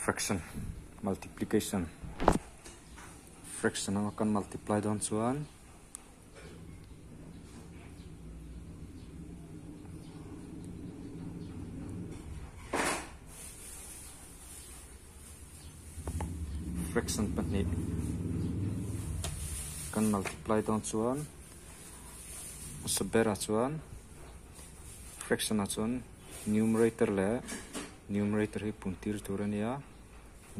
Fraction multiplication Fraction anga kan multiply dawn chuan Fraction pahnih kan multiply dawn chuan hmasa berah chuan fraction ah chuan numerator leh numerator hi pun tir tur a nia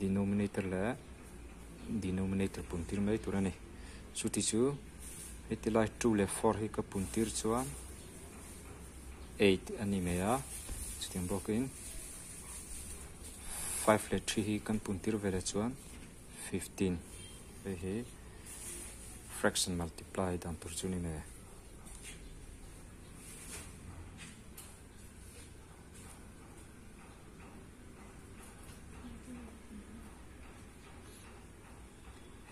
denominator leh denominator pun tir mai tur a ni chuti chu heti lai 2 leh 4 hi ka pun tir chuan 8 a ni mai a chutiang bawkin 5 leh 3 hi kan pun tir veleh chuan 15 hei hi fraction multiply dan tur chu ni mai.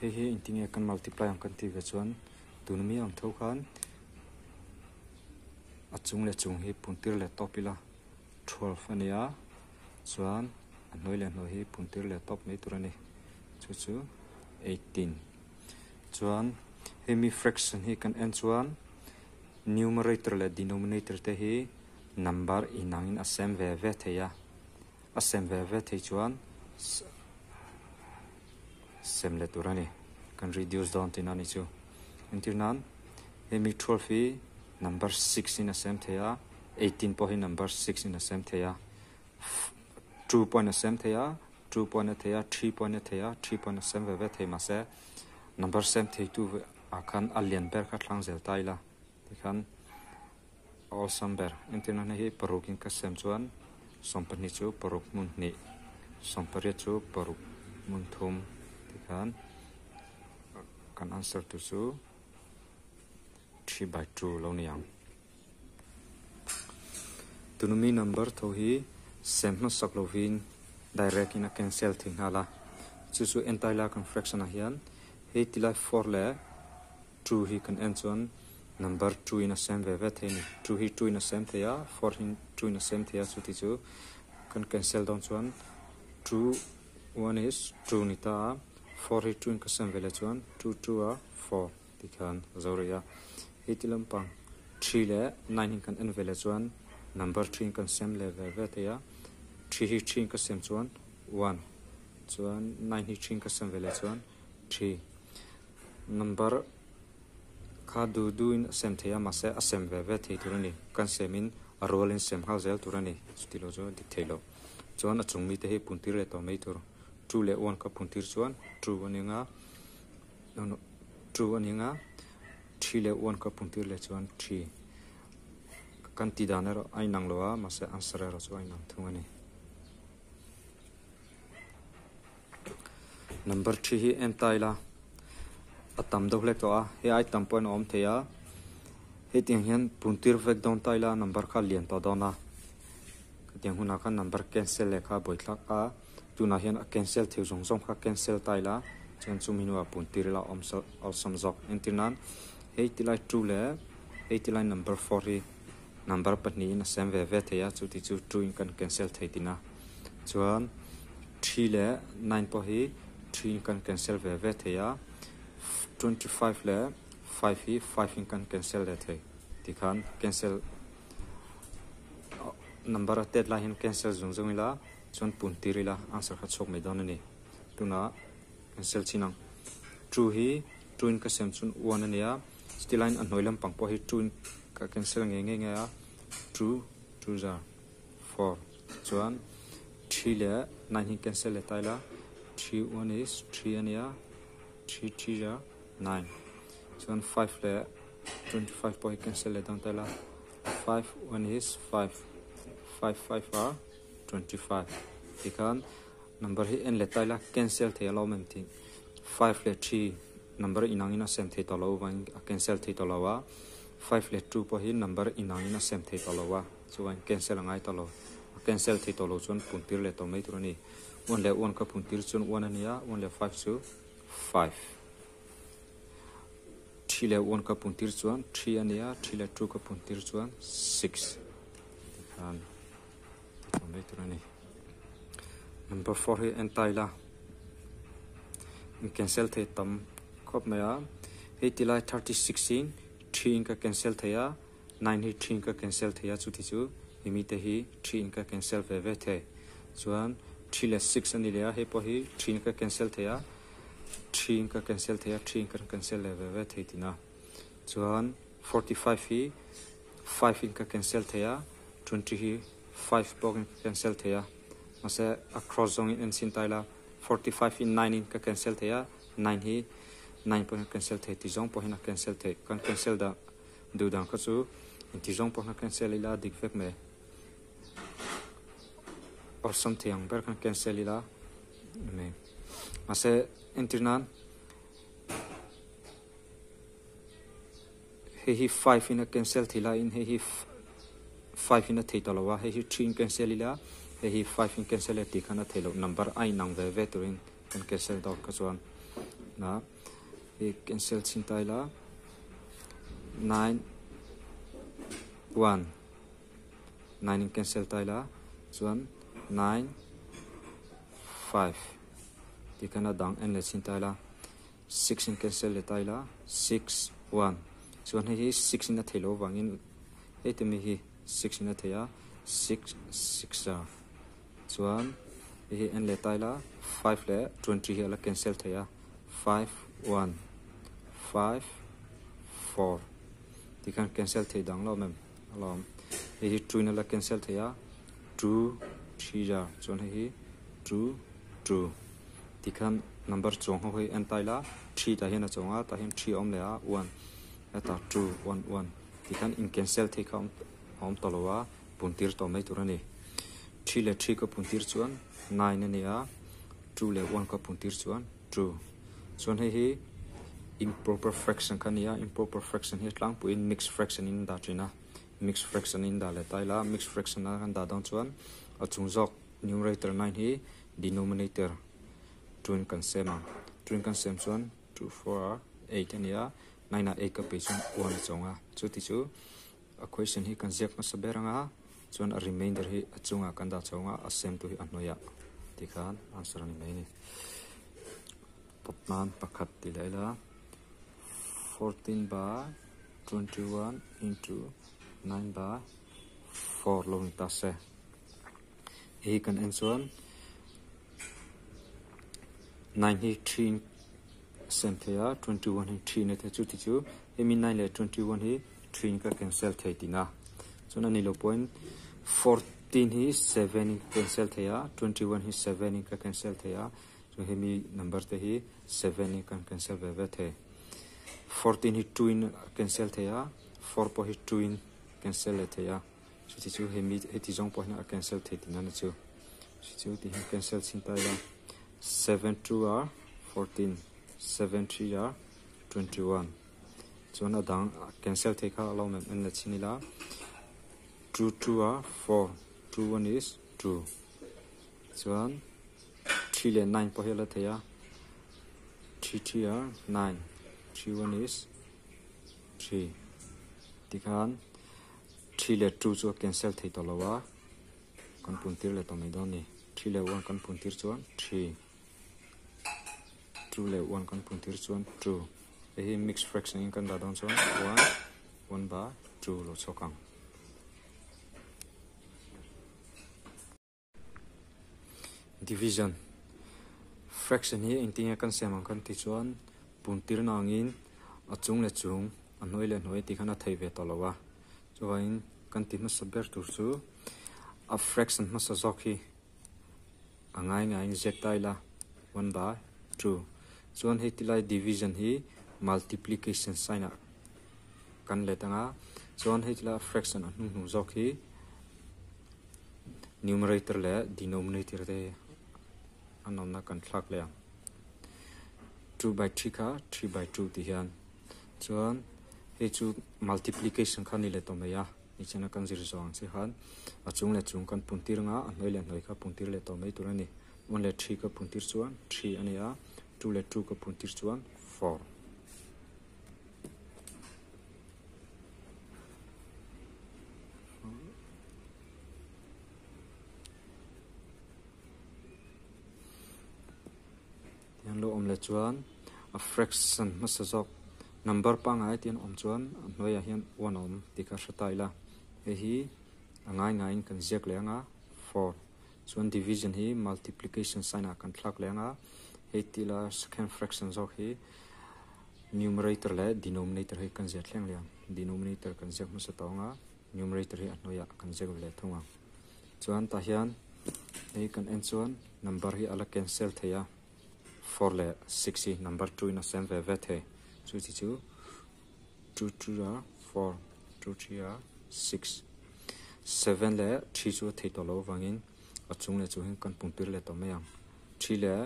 Hei hi engtinge kan multiply ang kan tih ve chuan tun mi ang tho khan a chung leh chung hi pun tir leh tawp ila 12 a ni a chuan a hnuai leh hnuai hi pun tir leh tawp mai tur a ni chu chu 18 chuan hemi fraction hi kan en chuan numerator leh denominator te hi number inangin a sem ve ve thei a a sem ve ve thei chuan sem leh tur a ni kan reduce dawn tihna a ni chu entir nan hemi 12 hi number 6 in a sem thei a 18 pawh hi number 6 in a sem thei a 2 pawhin a sem thei a 2 pawhin a thei a 3 pawhin a thei a 3 pawhin a sem ve ve thei mahse number sem thei tu ah khan a lian ber kha thlang zel ta ila tikhan awlsam ber entir nan hei hi paruk in ka sem chuan 12 chu paruk hmun hnih 18 chu paruk hmun thum tikhan kan answer tur chu 3 by 2 lo ni ang. Tunumi number tho hi sem hmasak lovin direct in a cancel thei nghal a chu chu entire la kan fraction ah hian hei tilai 4 leh 2 hi kan en chuan number 2 in a sem ve ve thei a ni 2 hi 2 in a sem thei a 4 hi 2 in a sem thei a chuti chu kan cancel dawn chuan 2 1 is 2 ni ta a 4 hi 2 in ka sem ve leh chuan 2 2 a 4 tikhan a zo rih a hei ti lampang 3 leh 9 hi kan en ve leh chuan number 3 in kan sem leh ve ve thei a 3 hi 3 in ka sem chuan 1 chuan 9 hi 3 in ka sem ve leh chuan 3 number kha du du in a sem thei a mahse a sem ve ve thei tur a ni kan sem in a rual in sem nghal zel tur a ni chuti lo chu dik thei lo chuan a chung mi te hi pun tir leh tawh mai tur 2 leh 1 ka pun tir chuan 2 a ni anga 2 a ni anga 3 leh 1 ka pun tir leh chuan 3 kan ti dan erawh a inang lo a mahse answer erawh chu a inang thung a ni. Number 3 hi en ta ila a tam deuh hlek tawh a hei ai tam pawhin a awm thei a hetiang hian pun tir vek dawn ta ila number kha a lian tawh dawn a hetiang hunah khan number cancel leh kha a buaithlak a tunah hian a cancel thei zawng zawng kha cancel ta ila chuan chumi hnuah pun tir ila awm awlsam zawk entir nan hei tilai 2 leh hei tilai number 4 hi number pahnihin a sem ve ve thei a chuti chu 2 in kan cancel thei tina chuan 3 leh 9 pawh hi 3 in kan cancel ve ve thei a 25 leh 5 hi 5 in kan cancel leh thei tikhan cancel number a tet lai hian cancel zung zung ila chuan pun tir ila answer kha chhuak mai dawn a ni tunah cancel chin ang 2 hi 2 in ka sem chuan 1 a ni a chuti laiin a hnuai lampang pawh hi 2 in ka cancel ngei ngei ngei a 2 2 za 4 chuan 3 leh 9 hi cancel leh ta ila 3 1 is 3 a ni a 3 3 za 9 chuan 5 leh 25 pawh hi cancel leh dawn ta ila 5 1 is 5 5 5 a 25 tikhan number hi en leh ta ila cancel thei a lo awm em tih 5 leh 3 number inangin a sem thei tawh lo avangin a cancel thei tawh lo a 5 leh 2 pawh hi number inangin a sem thei tawh lo a chuan cancel a ngai tawh lo a cancel thei tawh lo chuan pun tir leh tawh mai tur a ni 1 leh 1 ka pun tir chuan 1 a ni a 1 leh 5 chu 5 3 leh 1 ka pun tir chuan 3 a ni a 3 leh 2 ka pun tir chuan 6 tikhan ti tawh mai tur a ni. Number 4 hi en ta ila in cancel thei tam khawp mai a hei ti lai 36 in 3 in ka cancel thei a 9 hi 3 in ka cancel thei a chuti chu hemi te hi 3 in ka cancel ve ve thei chuan 3 leh 6 a ni leh a hei pawh hi 3 in ka cancel thei a 3 in ka cancel thei a 3 in kan cancel leh ve ve thei tina chuan 45 hi 5 in ka cancel thei a 20 hi 5 pawh in ka cancel thei a mahse a cross zawng in en chhin ta ila 45 hi 9 in ka cancel thei a 9 hi 9 pawhin a cancel thei ti zawng pawhin a cancel thei kan cancel dah duh dan kha chu inti zawng pawhin a cancel ila a dik vek mai awlsam thei ang ber khan cancel ila mai mahse entir nan Hei hi 5 in a cancel thei laiin hei hi 5 in a thei tawh lo a, hei hi 3 in cancel ila hei hi 5 in cancel e tih khan a thei loh number a inang ve ve turin kan cancel dawn kha chuan na hei cancel chhin ta ila 9 1 9 in cancel ta ila chuan 9 5 tih khan a dang en leh chhin ta ila. 6 in cancel leh ta ila 6 1 chuan hei hi 6 in a theih loh avangin hei te mi hi 6 in a thei a 6 6 a chuan hei hi en leh ta ila 5 leh 20 hi a la cancel thei a 5 1 5 4 tikhan cancel thei dang lo mem alawm hei hi 2 in a la cancel thei a 2 3 a chuan hei hi 2 2 Tikhan number chuang ho hi en ta ila 3 tah hian a chuang a tah hian 3 a awm leh a 1 hetah 2 1 1 tikhan in cancel thei kha a awm tawh lo a pun tir tawh mai tur a ni. 3 leh 3 ka pun tir chuan 9 a ni a 2 leh 1 ka pun tir chuan 2 chuan hei hi improper fraction kha a ni a improper fraction hi a tlangpuiin mixed fraction in an dah thin a mixed fraction in dah leh ta ila mixed fraction a kan dah dawn chuan a chung zawk numerator 9 hi denominator 2 in kan sem ang 2 in kan sem chuan 2 4 8 a ni a 9 ah 8 ka pei chuan 1 a chawng a chuti chu a question hi kan ziak hmasa ber anga chuan a remainder hi a chungah kan dah chawng a a sem tu hi a hnuaiah tikhan answer a ni mai a ni tawp nan pakhat ti leh ila 14 by 21 into 9 by 4 lo ni ta se. Hei kan en chuan 9 hi 3 in sem thei a 21 hi 3 in a thei chu ti chu hemi 9 leh 21 hi 3 in ka cancel thei tihna chuan a ni lo pawhin 14 hi 7 in ka cancel thei a 21 hi 7 in ka cancel thei a chuan hemi number te hi 7 in kan cancel ve ve thei 14 hi 2 in a cancel thei a 4 pawh hi 2 in cancel leh thei a. Chuti chu hemi heti zawng pawh hian a cancel thei tihna ni chu. Chu chu ti hian cancel chhin ta ila 7 2 are 14 7 3 are 21 chuan a dang cancel thei kha a lo mem en la chhin ila 2 2 are 4 2 1 is 2 chuan 3 leh 9 pawh hi a la thei a 3 3 are 9 3 1 is 3 tikhan 3 leh 2 chu a cancel thei tawh lo a, kan pun tir leh tawh mai dawn a ni. 3 leh 1 kan pun tir chuan 3, 2 leh 1 kan pun tir chuan 2. Hei hi mixed fraction in kan dah dawn chuan 1, 1 by 2 lo chhuak ang. Division Fraction hi engtin nge kan siam ang kan tih chuan pun tirna angin a chung leh chung a hnuai leh hnuai tih khan a thei ve tawh lo a chuvangin kan ti hmasa ber tur chu a fraction hmasa zawk hi a ngai ngaiin ziak ta ila 1 by 2 chuan hei tilai division hi multiplication sign ah kan let anga chuan hei tilai fraction a hnung hnung zawk hi Numerator leh denominator te an awmna kan thlak leh ang. 2 by 3 kha 3 by 2 tih hian chuan hei chu multiplication kha ni leh tawh mai a nichina kan zir zawh ang che khan a chung leh chung kan pun tir anga a hnuai leh hnuai kha pun tir leh tawh mai tur a ni. 1 leh 3 ka pun tir chuan 3 a ni a, 2 leh 2 ka pun tir chuan 4. leh chuan a fraction hmasa zawk number pangngai tian awm chuan a hnuaiah hian one a awm tih kha hre ta ila hei hi a ngai ngaiin kan ziak leh ang a four chuan division hi multiplication sign ah kan thlak leh ang a hei tila second fraction zawk hi numerator leh denominator hi kan ziah thleng leh ang denominator kan ziak hmasa tawh ang a numerator hi a hnuaiah kan ziak ve leh thung ang chuan tah hian hei kan en chuan number hi a la cancel thei a four leh six hi number two in a sem ve ve thei chu chi chu two two a four two three a six seven leh three chu a thei tawh loh avangin a chung leh chu hian kan pumtir leh tawh mai ang three leh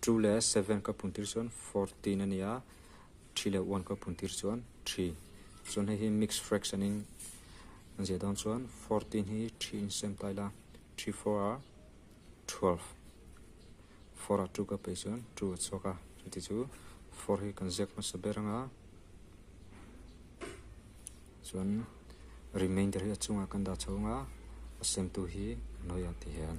two leh seven ka pumtir chuan fourteen a ni a three leh one ka pumtir chuan three chuan hei hi mix fraction in an ziah dawn chuan fourteen hi three in sem ta ila three four a 12 four ah two ka peih chuan two a chhuak a chuti chu four hi kan ziak hmasa ber ang a chuan remainder hi a chungah kan dah chho ang a a sem tu hi a hnuaiah ti hian.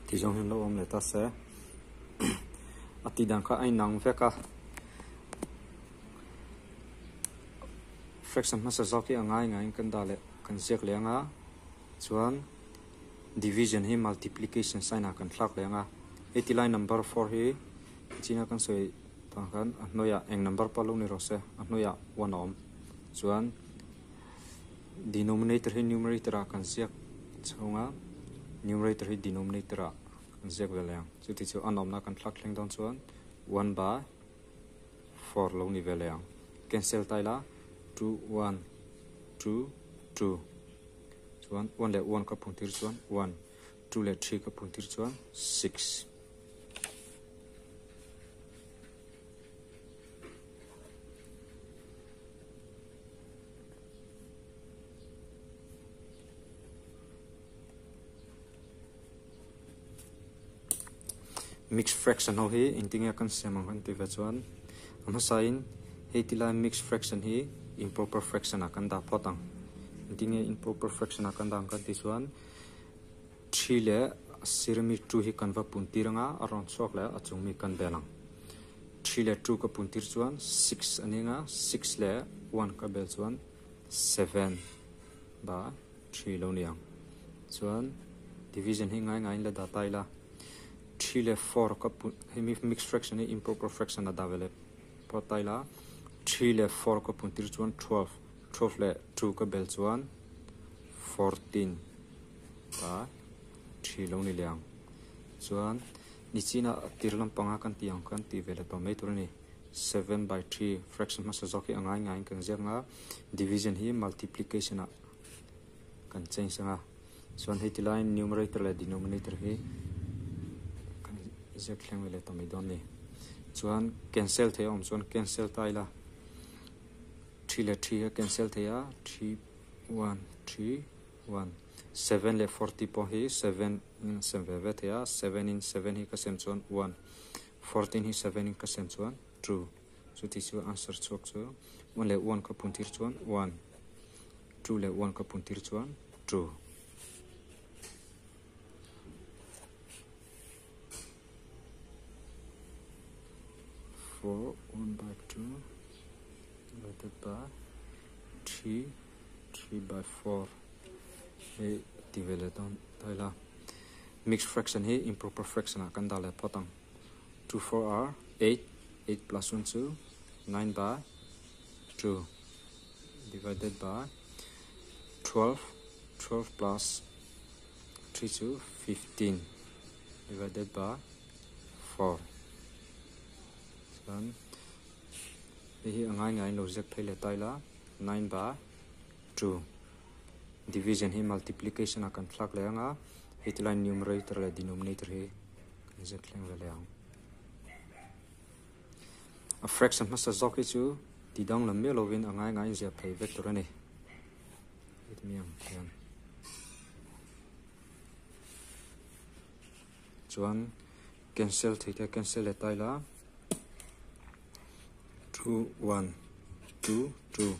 Ti zawng hian lo awm leh ta se a tih dan kha a inang vek a fraction hmasa zawk hi a ngai ngaiin kan dah leh kan ziak leh ang a chuan division hi multiplication sign ah kan thlak leh ang a heti lai number four hi china kan sawi tah khan a hnuaiah eng number pawh lo ni rawh se a hnuaiah one a awm chuan denominator hi numerator ah kan ziak chhung a numerator hi denominator ah kan ziak ve leh ang chuti chu a nawmna kan thlak thleng dawn chuan one by four lo ni ve leh ang cancel ta ila two one two two chuan one leh one ka phun tir chuan one two leh three ka phun tir chuan six. Mixed fraction ho hi engtinge kan siam ang kan tih ve chuan a hmasain hei ti lai mixed fraction hi improper fraction ah kan dah phawt ang engtinge improper fraction ah kan dah ang kan tih chuan Three leh a sir mi two hi kan va pun tir anga a rawn chhuak leh a chung mi kan bel ang. Three leh two ka pun tir chuan six a ni anga six leh one ka bel chuan seven ba three lo ni ang. Chuan division hi ngai ngaiin la dah ta ila three leh four ka pun hemi mixed fraction hi improper fraction a dah ve leh phawt ta ila three leh four ka pun tir chuan twelve, twelve leh two ka bel chuan fourteen. Ta thi lo ni leh ang. Chuan nichina tir lampanga kan tih ang khan tih ve leh tawh mai tur a ni. Seven by three fraction hmasa zawk hi a ngai ngaiin kan ziak ang a, division hi multiplication ah kan change ang a. Chuan hei ti laiin numerator leh denominator hi kan ziak thleng ve leh tawh mai dawn a ni. Chuan cancel theih a awm chuan cancel ta ila three leh three a cancel thei a, three one three. One, seven leh forty pawh hi seven in a sem ve ve thei a, seven in seven hi ka sem chuan one, fourteen hi seven in ka sem chuan two, chuti chu answer chhuak chu one leh one ka pun tir chuan one, two leh one ka pun tir chuan two. Four one by two divided by three Three by four hei ti ve leh dawn ta ila mixed fraction hi improper fraction ah kan dah leh phawt ang two four are eight eight plus one chu nine by two divided by 12 12 plus 3 chu 15 divided by 4 chuan hei hi a ngai ngaiin lo ziak phei leh ta ila Nine by two division hi multiplication ah kan thlak leh ang a, hei ti lai numerator leh denominator hi kan ziak thleng ve leh ang. A fraction hmasa zawk hi chu ti danglam miah lovin a ngai ngaiin ziah phei vek tur a ni. Heti mi ang hian. Chuan cancel thei te cancel leh ta ila. 2 1 2 2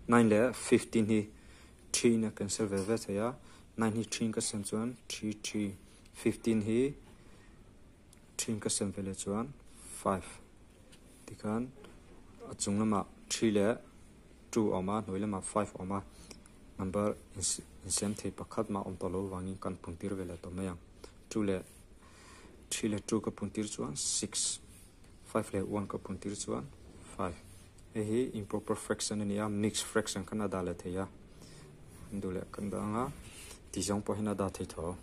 9 leh 15 hi 3 in a cancel ve ve thei a, 9 hi 3 in ka sem chuan 3 3 15 hi 3 in ka sem ve leh chuan 5 tikhan a chung lamah 3 leh 2 a awm a, hnuai lamah 5 a awm a, number insem thei pakhat mah awm tawh lo vangin kan pun tir ve leh tawh mai ang. 2 leh 3 leh 2 ka pun tir chuan 6. 5 leh 1 ka pun tir chuan 5. Hei hi improper fraction a ni a, mixed fraction khan a dah leh thei a. An duh leh kan dah ang a, ti zawng pawh hian a dah thei tho.